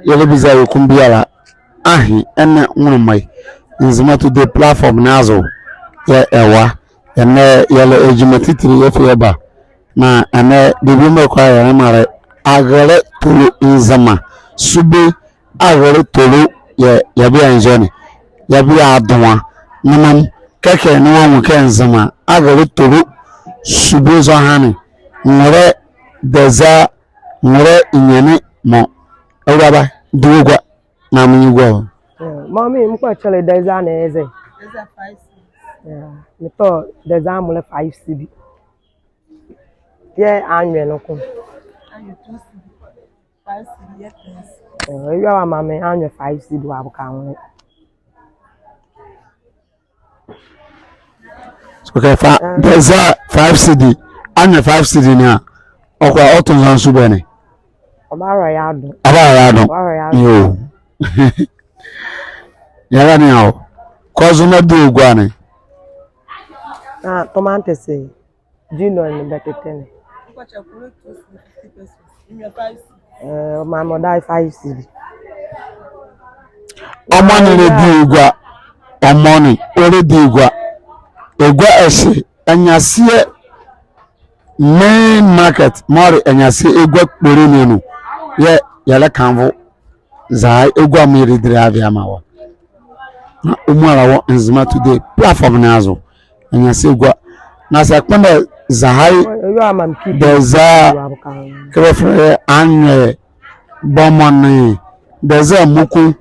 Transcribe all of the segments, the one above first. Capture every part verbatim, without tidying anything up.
Yɛlɛbiza yɛ ko biala ahe ɛnɛ nwonlomɔ ye. Nzema Today platform ne azo yɛɛ ɛwɔ a. Ɛnɛ yɛlɛ gyima titili yɛfi yɛba. Na ɛnɛ bie biomɔ kɔ a yɛlɛmara Ahelɛ Tolo Nzema. Sube Ahelɛ Tolo yɛɛ yɛbie a nzɔne. Yɛbie a adoa. Menam kɛkɛ na wɔanwu kɛ Nzema Ahelɛ Tolo sube zɔhane. Nwolɛ dɛza nwolɛ ɛnyiane mɔ. Awuraba, di wɔ gua na menye gua o. Mɔɔ me, mekpɔ kyɛlɛ dɛza ne eze. Dɛza five cedi. Yeah, metɔ dɛza nwolɛ five cedi. Yɛɛ anwea noko. Anwea two cedi. Five cedi yɛɛ ten cedi. Eh, yɛɛ wɔ maa me anwea five cedi wɔ boka nwolɛ. Okay, fa dɛza five cedi, anwea five cedi ne a, ɔkɔ a ɔto nza nso bɛ ne. Ɔbara yɛ adom. Ɔbara yɛ adom. Ɔbara yɛ adom. Yoo. Yɛra ne a o. Kɔ zo na di wɔ gua ne. Na tomatoes, eh, Junior ne bɛtetɛ ne. Eh, ɔmaa me ɔdaye five cedi. Ɔmɔ ne ɔlɛdi wɔ gua. Ɔmɔ ne ɔlɛdi wɔ gua. Egua ɛhye, ɛnyaseɛ main market, mɔɔ le ɛnyaseɛ egua kpole ne anu. Yɛɛ yɛlɛkanvo zɛhae egua mɔɔ yɛlɛdile yɛava yɛamaa wɔ. Na wɔ muala wɔ Nzema Today platform ne azo. Ɛnyaseɛ egua. Na saa kpondɛ zɛhae dɛza kɛ bɛfɛlɛ yɛ anwea bɔmɔ ne dɛza muku,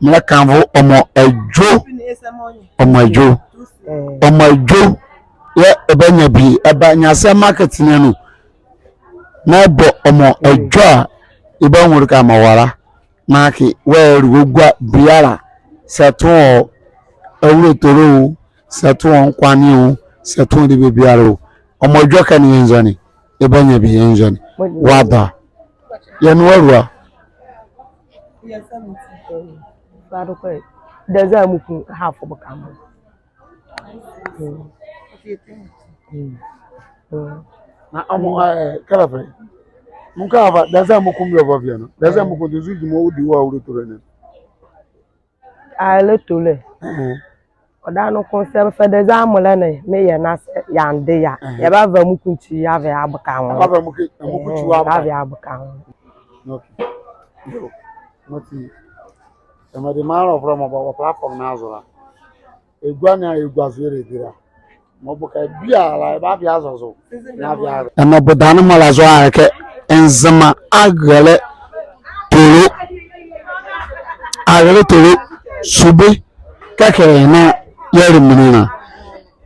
melɛkanvo ɔmɔ edwo. Ɔmɔ edwo. Ɔmɔ edwo. Yɛɛ ɛbanyia bie, ɛba ɛnyaseɛ market ne anu. Na ɛbɔ ɔmɔ edwo a, ɛbanwu ɛleka mɔɔ wɔ la. Na akee, wɔle wɔ gua biala, saa ɛto wɔ awulo tolo o, saa ɛto wɔ nkwane o, saa ɛto wɔ debie biala o. Ɔmɔ edwo ɛkɛ ne yɛ nzɔne, ɛbanyia bie yɛ nzɔne. Wɔada. Yɛ ne wɔ lua. Dɛza muku half boka mɔ. Mm. Mm. Mm. Na ɔmɔ, eh, kɛlɛfɛlɛ. Mɔɔ ka ava, dɛza muku mɔɔ bɛva bie no. Dɛza muku, dozo gyima ɔdi wɔ awulo tolo ne. Awulo tolo. Ɛhɛn. Ɔdaye noko saa bɛfa dɛza nwolɛ ne, meyɛ na saa yɛande ye a. Ɛhɛn. Yɛbava muku ti yɛava yɛaboka nwolɛ. Yɛbava muku, muku ti wɔ aba. Yɛava yɛaboka nwolɛ. Okay. Yoo. Mɔti. Ɛmɛ de maa lɔvolɛ mɔɔ bɛwɔ platform ne azo la. Egua ne a egua zo yɛlɛdi la. Mɔɔ boka biala ɛbava yɛazɔ zo. Ɛnɛ bɔdane mɔɔ la zo a le kɛ Nzema Ahelɛ Tolo. Ahelɛ Tolo sube kɛkɛ na yɛle mɔɔ ne la.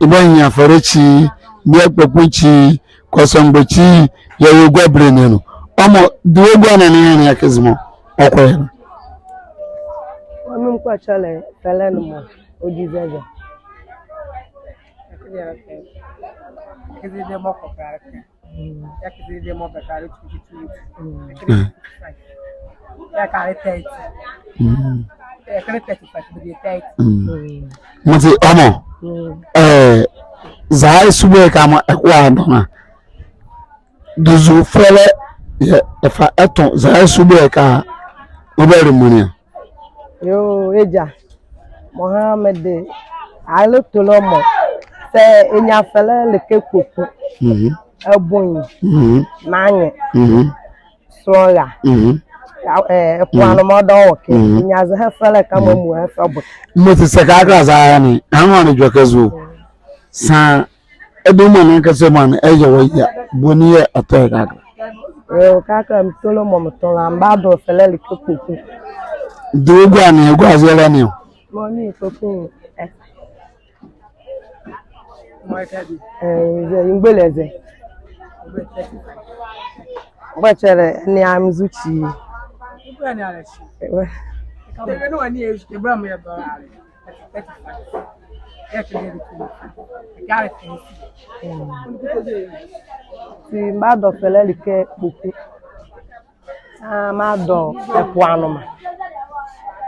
Ɛbanyia fɛlɛ ekyi, bie kpokpo ekyi, kɔsɔngbo ekyi, yɛwɔ egua bile ne anu. Ɔmɔ, di wɔ gua ne ne yɛɛ ne yɛke zomɔ ɔkɔ yɛ no. Mɔɔ me mekpɔ kyɛlɛ fɛlɛ ne mɔ. Ɔdi zɛzɛ. Mm. Mm. Mm. Mɔti ɔmɔ. Mm. Eh, zɛhae sube kɛmɔ ɛkɛ wɔ anwo a. Dozo fɛlɛ yɛɛ ɛfa ɛto zɛhae sube kɛ a, ɔbali mɔɔ ne a. Yoo, egya. Mɔɔ ha mede Ahelɛ Tolo mɔ. Saa ɛnyia fɛlɛ le kɛ kpokpo. Mhm. Ɛbonyi. Mhm. Nanye. Mhm. Sɔra. Mhm. Ya, eh, ɛpo anoma ɔdawɔ ɛkɛ. Mhm. Ɛnyia zɛhae fɛlɛ kɛ mɔɔ mua ɛfa bo. Mɔti saa kɛkala zɛhae ne, anwo ne edwo ɛkɛ zo. Mhm. Saa Ɛdawɔ mɔɔ ne kɛse mɔɔ ne ɛyɛ wɔ ye a, boni yɛɛ ɔtɔ ye kɛkala? Ɛɛ, kɛkala metolo mɔɔ metolo a, mebadɔ fɛlɛ le kɛ kpokpo. Di wɔ gua ne, gua zo ɛlɛ ne o. Mɔɔ ne kpokpo, ɛɛ. Ɛɛ, nze, mgbole ze. Mgbole kyɛlɛ, ɛnea mezo kyi. Ɛɛ. Ti mebadɔ fɛlɛ le kɛ kpokpo. Aa, mebadɔ ɛpo anoma.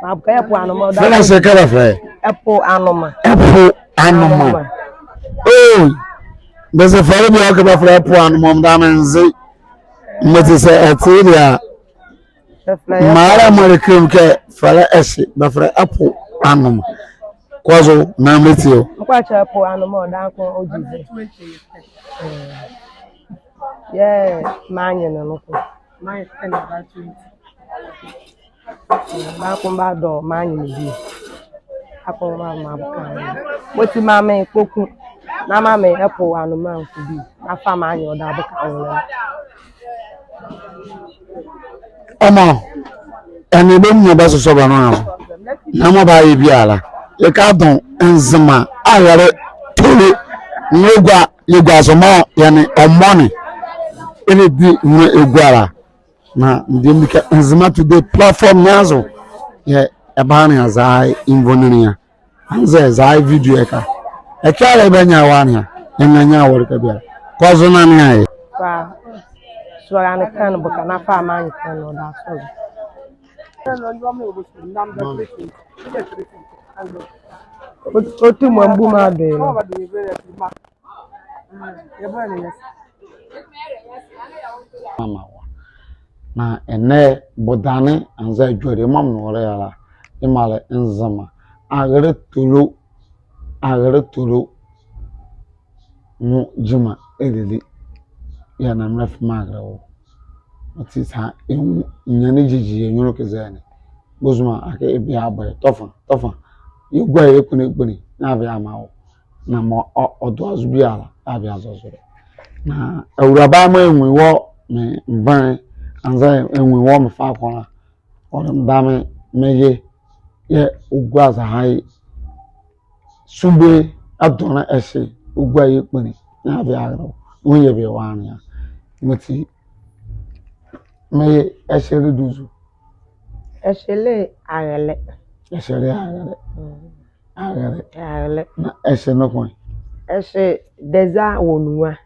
Mebadɔ ɛpo anoma. Fɛlɛ se kɛlɛ fɛ? Ɛpo anoma. Ɛpo anoma. Anoma. Oo. Bɛse fɛlɛ bie a ɔkɛ bɛfɛlɛ ɛpo anoma, medame menze. Mɔti saa ɛte dɛ a. Mara mara krim kɛ fɛlɛ ɛhye, bɛfɛlɛ ɛ po anoma. Kɔ zo na mɛtie o. Mekɔ akyɛ ɛ po anoma, ɔdaye ko ɔgyi ze. Yɛɛ, maa nye ne noko. Maa nye ne noko. Baako badɔ maa nye ne bie. Baako ba maa boka nwo. Mɔti maa me kpoku. Na maa me ɛ po anoma noko bie. Na fa maa nye ɔdaye boka nwo. Ɔmɔ, ɛnee bɛmɔ bɛsosɔ bɛ nloa zo. Na mɔɔ bɛayɛ biala, yɛka dɔn Nzema ahere tole. Na yɛgua, yɛgua zo mɔɔ yɛ nee ɔmɔ ne ɛnee di nwo ɛguala. Na mede meka Nzema Today platform ne azo, yɛɛ ɛbaha ne aza nvoninli a. Anzɛɛ zɛhae video ɛhye ka. Ɛhye ala ɛbanyia wɔ anea. Ɛnrɛnyia wɔ ɛleka biala. Kɔ zo na nea ye. Fa. Sua ne ka ne boka na fa maa nye ka ne ɔdaye sɔle. Ɔ-, ɔti mɔɔ mbu mɔɔ adoe ye no. Mama wɔ. Na ɛnɛ bodane anzɛɛ adwelie mɔɔ menwoleɛ la, yemɔ a le Nzema ahere tole, ahere tole nwo gyima ɛlile. Yɛɛ na melɛfa meahere wɔ. Ɔti saa ɛnwu nyane gyigyi yɛ nyunlu kɛzi ɛnee. Bozuma akee ɛbie abɔ ye, tɔfa, tɔfa. Yɛgua ye kpene kpene, na ɛbie ama wɔ. Na mɔɔ ɔ-, ɔdo azo biala, ɛbie azo zolɛ. Na awulae bɛ mɔɔ ɛnwu ye wɔ me mvane, anzɛɛ ɛnwu ye wɔ me faako la, ɔle medame meye, yɛɛ ɔgua zɛhae. Sube adɔne ɛhye, ɔgua ye kpene, na ɛbie ahere wɔ. Ɔnwu ye bie wɔ anea. Mɔti meye ɛhye le duzu. Ɛhye le aherɛ. Ɛhye le aherɛ. Mm. Aherɛ. Aherɛ. Na ɛhye noko ɛ? Ɛhye dɛza wɔ nua,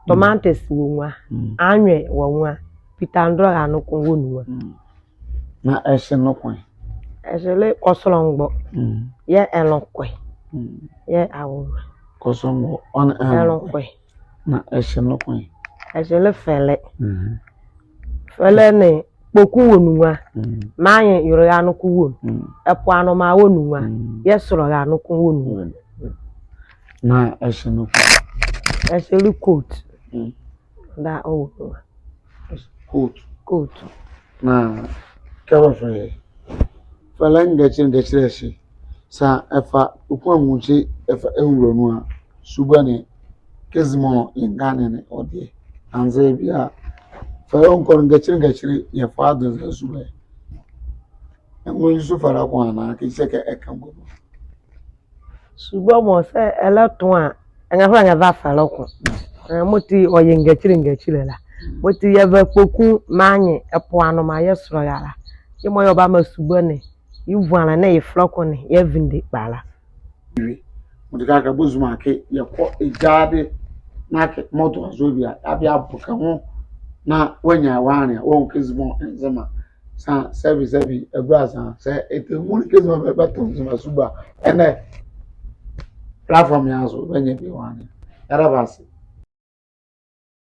tomatoes wɔ nua, mm, anwea wɔ nua, pitandora noko wɔ nua. Mm. Na ɛhye noko ɛ? Ɛhye le kɔsɔlɔngbɔ. Mm. Yɛɛ ɛlɔkɔɛ. Mm. Yɛɛ awo. Kɔsɔlɔngbɔ, ɔ nee ɛlɔkɔɛ. Ɛlɔkɔɛ. Na ɛhye noko ɛ? Ɛhye le fɛlɛ. Mhm. Fɛlɛ nee kpoku wɔ nua. Mm. Maa nye yoloha noko wɔ nu. Mm. Ɛ po anoma wɔ nua. Mm. Yɛɛ soloha noko wɔ nua. Mm. Na ɛhye noko ɛ? Ɛhye le coat. Mm. Daa ɔwɔ nua. Coat. Coat. Na kɛ bɛfɛlɛ ye fɛlɛ ngɛkyi ngɛkyi ɛhye, saa ɛfa ɔkwan nwo kye ɛfa ɛnwula nu a, suba ne kɛzi mɔɔ yɛnga ne ne ɔdeɛ. Anzɛɛ bie a, fɛlɛ ɔnkɔ ngɛkyi ngɛkyi yɛfa ado zɛhae suba ye. Ɛnwo ye so fɛlɛ ko anaa kɛzi kɛ ɛka ngua mu. Suba mɔ saa ɛlɛto a, ɛnrɛhola ɛnrɛva fɛlɛ ko. Ɛɛ, mɔti ɔyɛ ngɛkyi ngɛkyi la. Mɔti yɛva kpoku, maa nye, ɛ po anoma yɛɛ soloha la. Yemɔ yɛɛ ɔbamaa suba ne, ye evuanlɛ nee ye fɛlɛ ko ne, yɛavinde kpalɛ. Mɔti kɛkala bozuma akee yɛkɔ ɛgyaade na akee mɔɔ do azo bie a, ɛbie aboka nwo na wɔanyia wɔ anea, wɔnwu kɛzi mɔɔ Nzema. Saa sɛbi sɛbi ɛgua saa saa ɛtɛ nwunli kɛzi mɔɔ bɛbɛto Nzema suba ɛnɛ platform ye azo bɛnyia bie wɔ anea. Yɛda bɛ ase.